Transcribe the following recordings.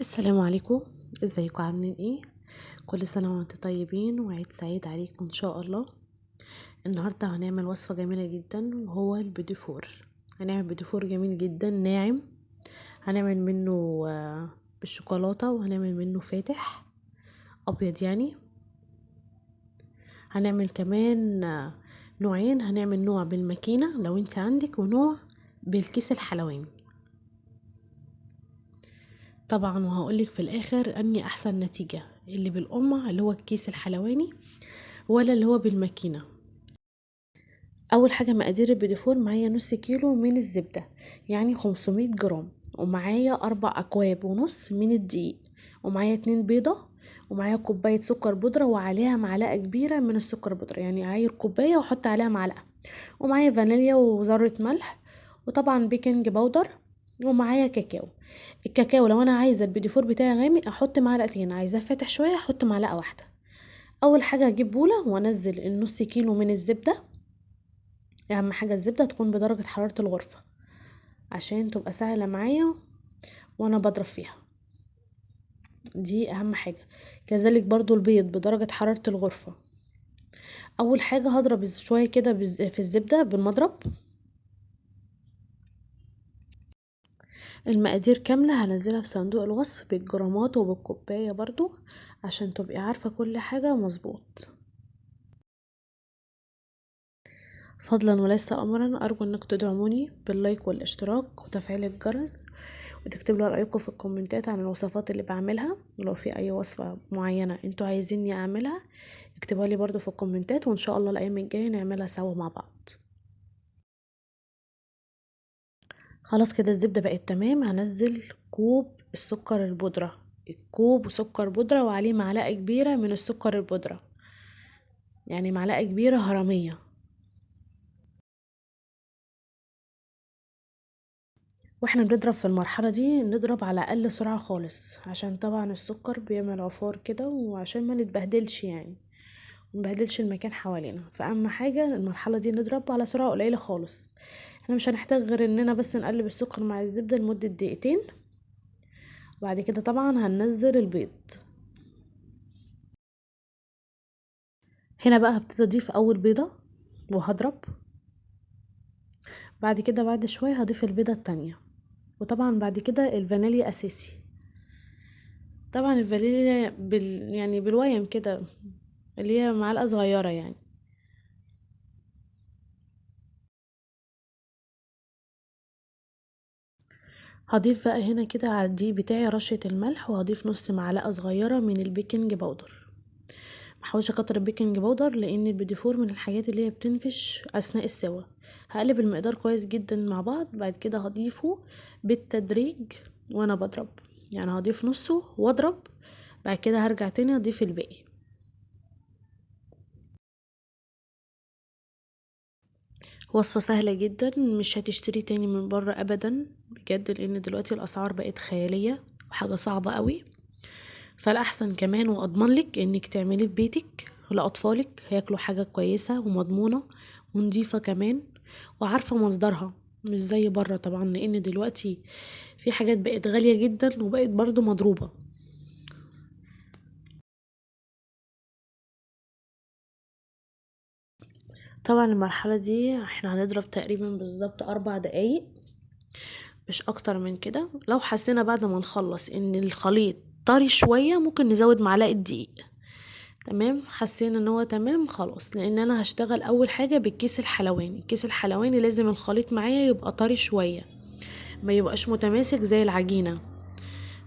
السلام عليكم، ازيكم عاملين ايه؟ كل سنة وانتم طيبين وعيد سعيد عليكم ان شاء الله. النهاردة هنعمل وصفة جميلة جدا وهو البيديفور. هنعمل بيديفور جميل جدا ناعم، هنعمل منه بالشوكولاتة وهنعمل منه فاتح ابيض. هنعمل كمان نوعين، هنعمل نوع بالماكينة لو انت عندك ونوع بالكيس الحلواني طبعا، وهقولك في الاخر اني احسن نتيجة، اللي بالقمع اللي هو الكيس الحلواني ولا اللي هو بالماكينة. اول حاجة مقادير البيديفور، معايا نص كيلو من الزبدة يعني 500 جرام، ومعايا 4 اكواب ونص من الدقيق، ومعايا 2 بيضة، ومعايا كوباية سكر بودرة وعليها معلقة كبيرة من السكر بودرة، يعني عاير كوباية واحط عليها معلقة، ومعايا فانيليا وذرة ملح، وطبعا بيكنج باودر، ومعايا كاكاو. الكاكاو لو انا عايزة البيديفور بتاعي غامق احط معلقتين، عايزاه فاتح شوية احط معلقة واحدة. اول حاجة هجيب بولة وانزل النص كيلو من الزبدة. اهم حاجة الزبدة تكون بدرجة حرارة الغرفة عشان تبقى سهلة معايا وانا بضرب فيها، دي اهم حاجة. كذلك برضو البيض بدرجة حرارة الغرفة. اول حاجة هضرب شوية كده في الزبدة بالمضرب. المقادير كاملة هنزلها في صندوق الوصف بالجرامات وبالكوباية برضو عشان تبقي عارفة كل حاجة مظبوط. فضلا وليس امرا ارجو انك تدعموني باللايك والاشتراك وتفعيل الجرس، وتكتبوا لي رايكم في الكومنتات عن الوصفات اللي بعملها، ولو في اي وصفة معينة انتوا عايزيني اعملها اكتبوها لي برضو في الكومنتات، وان شاء الله الايام الجاية نعملها سوا مع بعض. خلاص كده الزبدة بقت تمام. هنزل كوب السكر البودرة، الكوب سكر بودرة وعليه معلقة كبيرة من السكر البودرة، يعني معلقة كبيرة هرمية. واحنا بنضرب في المرحلة دي نضرب على اقل سرعة خالص، عشان طبعا السكر بيعمل عفار كده، وعشان ما نتبهدلش ما نبهدلش المكان حوالينا. فاهم حاجة المرحلة دي نضرب على سرعة قليلة خالص. احنا مش هنحتاج غير اننا بس نقلب السكر مع الزبدة لمدة دقيقتين، وبعد كده طبعا هننزل البيض. هنا بقى هبتدي اضيف اول بيضة وهضرب، بعد كده بعد شوية هضيف البيضة التانية، وطبعا بعد كده الفانيليا اساسي. طبعا الفانيليا بالويم كده اللي هي معلقة صغيرة. هضيف بقى هنا كده على الدقيق بتاعي رشة الملح، وهضيف نص معلقة صغيرة من البيكنج باودر. محاولش اكتر البيكنج باودر لان البيديفور من الحاجات اللي هي بتنفش اثناء السوا. هقلب المقدار كويس جدا مع بعض، بعد كده هضيفه بالتدريج وانا بضرب، يعني هضيف نصه واضرب، بعد كده هرجع تاني اضيف الباقي. وصفة سهلة جدا، مش هتشتري تاني من بره ابدا بجد، لان دلوقتي الاسعار بقت خيالية وحاجة صعبة قوي. فالاحسن كمان واضمن لك انك تعمليه في بيتك لاطفالك، هياكلوا حاجة كويسة ومضمونة ونظيفة كمان وعارفة مصدرها، مش زي بره طبعا، لان دلوقتي في حاجات بقت غالية جدا وبقت برضو مضروبة. طبعا المرحلة دي احنا هنضرب تقريبا بالظبط 4 دقايق، مش اكتر من كده. لو حسينا بعد ما نخلص ان الخليط طري شوية ممكن نزود معلقة دقيق. تمام، حسينا ان هو تمام خلاص، لان انا هشتغل اول حاجة بالكيس الحلواني. الكيس الحلواني لازم الخليط معايا يبقى طري شوية، ما يبقاش متماسك زي العجينة.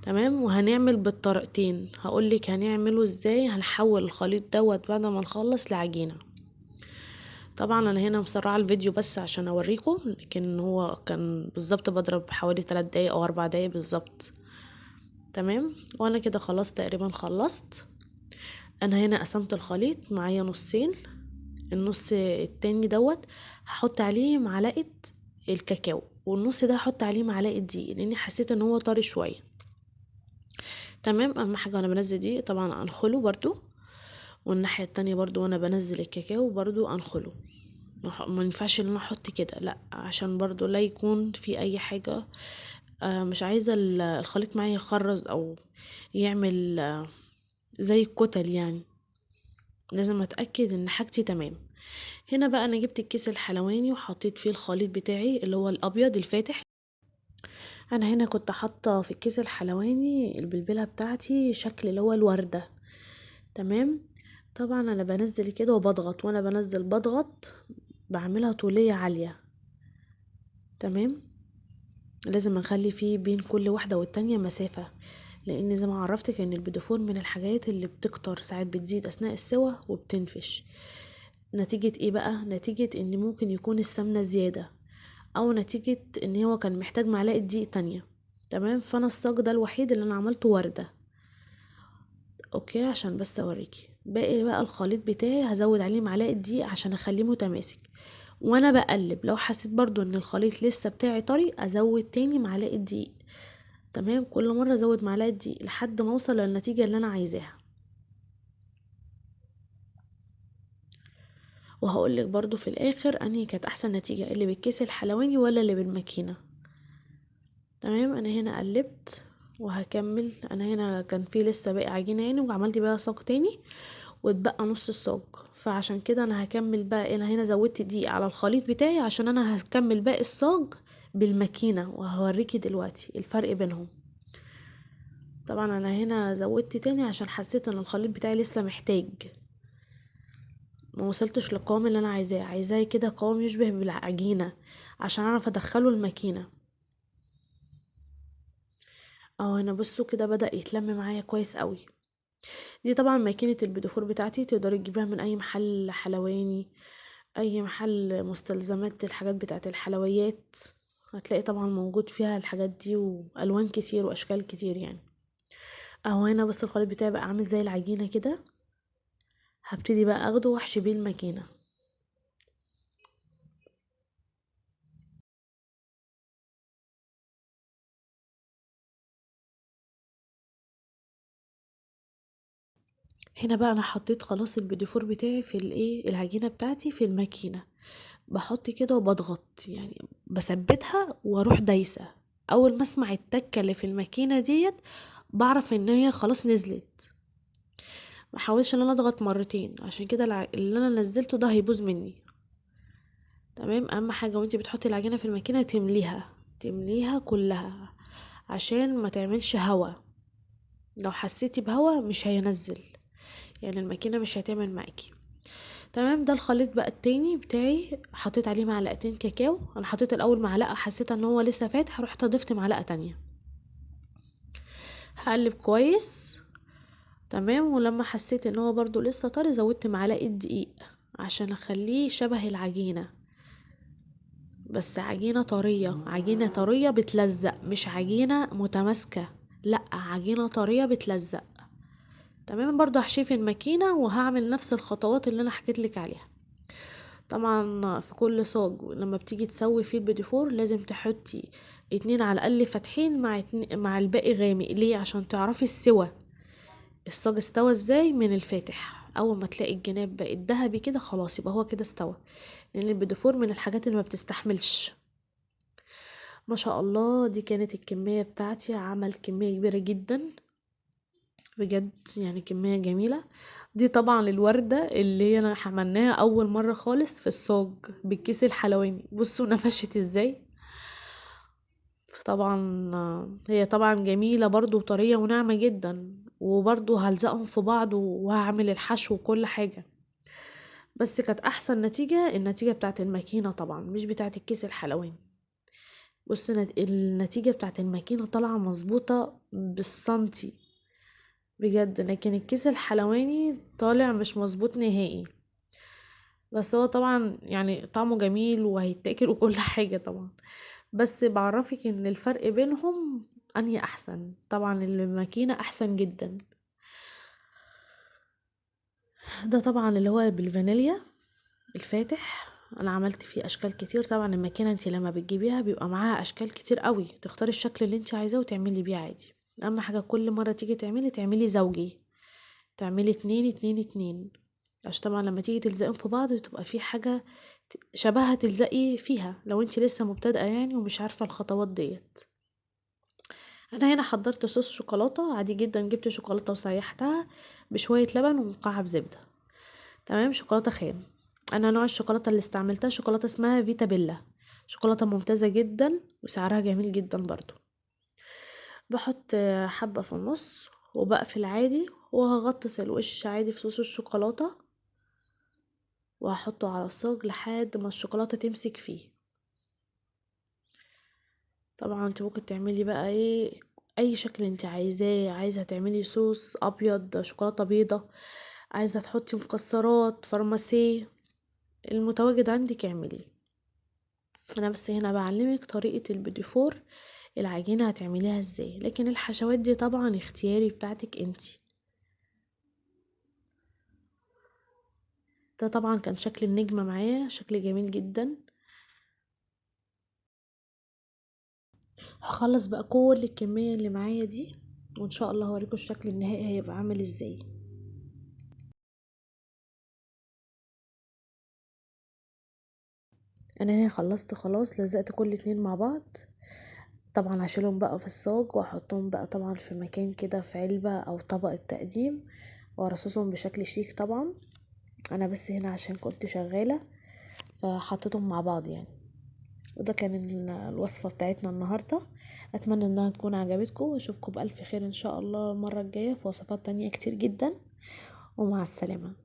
تمام، وهنعمل بالطريقتين، هقولك هنعمله ازاي. هنحول الخليط دوت بعد ما نخلص لعجينة. طبعا انا هنا مسرعة الفيديو بس عشان اوريكم، لكن هو كان بالظبط بضرب حوالي 3 دقايق او 4 دقايق بالظبط. تمام، وانا كده خلاص تقريبا خلصت. انا هنا قسمت الخليط معايا نصين، النص التاني دوت هحط عليه معلقة الكاكاو، والنص ده هحط عليه معلقة دقيق لاني حسيت ان هو طري شوية. تمام، اهم حاجة وانا بنزل دقيق طبعا انخله برضو، والناحية التانية برضو وانا بنزل الكاكاو برضو انخله. ما ينفعش ان انا احط كده، لا، عشان برضو لا يكون في اي حاجة مش عايزة الخليط معايا يخرز او يعمل زي الكتل يعني، لازم اتأكد ان حاجتي تمام. هنا بقى انا جبت الكيس الحلواني وحطيت فيه الخليط بتاعي اللي هو الابيض الفاتح. انا هنا كنت حاطه في الكيس الحلواني البلبلة بتاعتي شكل اللي هو الورده، تمام. طبعا انا بنزل كده وبضغط، وانا بنزل بضغط بعملها طوليه عالية، تمام. لازم اخلي فيه بين كل واحدة والتانية مسافة، لان زي ما عرفتك ان البيديفور من الحاجات اللي بتكتر ساعات، بتزيد اثناء السوى وبتنفش. نتيجة ايه بقى؟ نتيجة ان ممكن يكون السمنة زيادة، او نتيجة ان هو كان محتاج معلقه دقيق تانية، تمام. فانا الصاج ده الوحيد اللي انا عملته ورده، okay، عشان بس اوريكي. باقي بقى الخليط بتاعي هزود عليه معلقه دقيق عشان اخليه متماسك، وانا بقلب لو حسيت برضو ان الخليط لسه بتاعي طري ازود تاني معلقه دقيق، تمام. كل مرة ازود معلقه دقيق لحد ما اوصل للنتيجة اللي انا عايزاها. وهقولك برضو في الاخر انهي كانت احسن نتيجة، اللي بالكيس الحلواني ولا اللي بالماكينه، تمام. انا هنا قلبت وهكمل. انا هنا كان في لسه باقي عجينه يعني، وعملت بيها صاج تاني واتبقى نص الصاج، فعشان كده انا هكمل بقى. انا هنا زودت دقيق على الخليط بتاعي عشان انا هكمل باقي الصاج بالماكينه، وهوريكي دلوقتي الفرق بينهم. طبعا انا هنا زودت تاني عشان حسيت ان الخليط بتاعي لسه محتاج، ما وصلتش للقوام اللي انا عايزاه، عايزاه كده قوام يشبه بالعجينه عشان اعرف ادخله الماكينة. اهو هنا بصوا كده بدأ يتلم معايا كويس قوي. دي طبعا ماكينة البيديفور بتاعتي، تقدري تجيبيها من اي محل حلواني، اي محل مستلزمات الحاجات بتاعت الحلويات، هتلاقي طبعا موجود فيها الحاجات دي والوان كتير واشكال كتير يعني. اهو هنا بس الخليط بتاعي بقى عامل زي العجينة كده. هبتدي بقى اخده واحشي بيه الماكينة. هنا بقى انا حطيت خلاص البيديفور بتاعي في العجينة بتاعتي في الماكينة، بحط كده وبضغط يعني بثبتها واروح دايسه. اول ما اسمع التكه اللي في الماكينة ديت بعرف ان هي خلاص نزلت. ما احاولش ان انا اضغط مرتين عشان كده اللي انا نزلته ده هيبوظ مني، تمام. اهم حاجة وانتي بتحطي العجينة في الماكينة تمليها كلها عشان ما تعملش هوا. لو حسيتي بهوا مش هينزل، يعني الماكينة مش هتعمل معاكي، تمام. ده الخليط بقى التاني بتاعي، حطيت عليه معلقتين كاكاو. انا حطيت الاول معلقه، حسيت ان هو لسه فاتح، رحت ضفت معلقه تانية. هقلب كويس، تمام. ولما حسيت ان هو برضو لسه طري زودت معلقه دقيق عشان اخليه شبه العجينة، بس عجينه طرية، عجينه طرية بتلزق، مش عجينه متماسكة، لا عجينه طرية بتلزق، تمام. برضو هحشيه في الماكينة وهعمل نفس الخطوات اللي انا حكيت لك عليها. طبعا في كل صاج لما بتيجي تسوي فيه البيديفور لازم تحطي 2 على الاقل فاتحين مع الباقي غامق. ليه؟ عشان تعرفي السوى، الصاج استوى ازاي من الفاتح. اول ما تلاقي الجناب بقت ذهبي كده خلاص يبقى هو كده استوى، لان البيديفور من الحاجات اللي ما بتستحملش. ما شاء الله دي كانت الكمية بتاعتي، عمل كمية كبيرة جدا بجد، يعني كمية جميلة. دي طبعا الوردة اللي هي انا عملناها اول مرة خالص في الصاج بالكيس الحلواني، بصوا نفشت ازاي. فطبعا هي طبعا جميلة برضو وطرية وناعمة جدا، وبرضو هلزقهم في بعض وهعمل الحشو وكل حاجة، بس كانت احسن نتيجة النتيجة بتاعت الماكينة طبعا، مش بتاعت الكيس الحلواني. بص النتيجة بتاعت الماكينة طالعة مظبوطة بالسنتي بجد، لكن الكيس الحلواني طالع مش مظبوط نهائي. بس هو طبعا طعمه جميل وهيتاكل وكل حاجة طبعا، بس بعرفك ان الفرق بينهم انهي احسن. طبعا الماكينة احسن جدا. ده طبعا اللي هو بالفانيليا الفاتح، انا عملت فيه اشكال كتير. طبعا الماكينة انت لما بتجيبيها بيبقى معاها اشكال كتير قوي، تختاري الشكل اللي انت عايزاه وتعملي بيه عادي. اهم حاجة كل مرة تيجي تعملي زوجي، تعملي 2 2 2، عشان طبعا لما تيجي تلزقيهم في بعض تبقى في حاجة شبهها تلزقي فيها لو انت لسه مبتدئة ومش عارفة الخطوات ديت. انا هنا حضرت صوص شوكولاتة عادي جدا، جبت شوكولاتة وسيحتها بشوية لبن ومكعب زبدة، تمام، شوكولاتة خام. انا نوع الشوكولاتة اللي استعملتها شوكولاتة اسمها فيتابيلا، شوكولاتة ممتازة جدا وسعرها جميل جدا برضو. بحط حبة في النص وبقفل عادي، وهغطس الوش عادي في صوص الشوكولاتة، وهحطه على الصاج لحد ما الشوكولاتة تمسك فيه. طبعا انت ممكن تعملي بقى ايه اي شكل انت عايزاه، عايزه تعملي صوص ابيض، شوكولاتة بيضة، عايزه تحطي مكسرات، فرماسيه، المتواجد عندك اعمليه. انا بس هنا بعلمك طريقه البيتيفور العجينة هتعمليها ازاي، لكن الحشوات دي طبعا اختياري بتاعتك انتي. ده طبعا كان شكل النجمة معايا، شكل جميل جدا. هخلص بقى كل الكمية اللي معايا دي، وان شاء الله هوريكم الشكل النهائي هيبقى عامل ازاي. انا هنا خلصت خلاص، لزقت كل اتنين مع بعض. طبعا هشيلهم بقى في الصاج واحطهم بقى طبعا في مكان كده، في علبة او طبق التقديم، وارصصهم بشكل شيك. طبعا انا بس هنا عشان كنت شغالة فحطيتهم مع بعض. وده كان الوصفة بتاعتنا النهاردة، اتمنى انها تكون عجبتكم، واشوفكم بالف خير ان شاء الله المرة الجاية في وصفات تانية كتير جدا، ومع السلامة.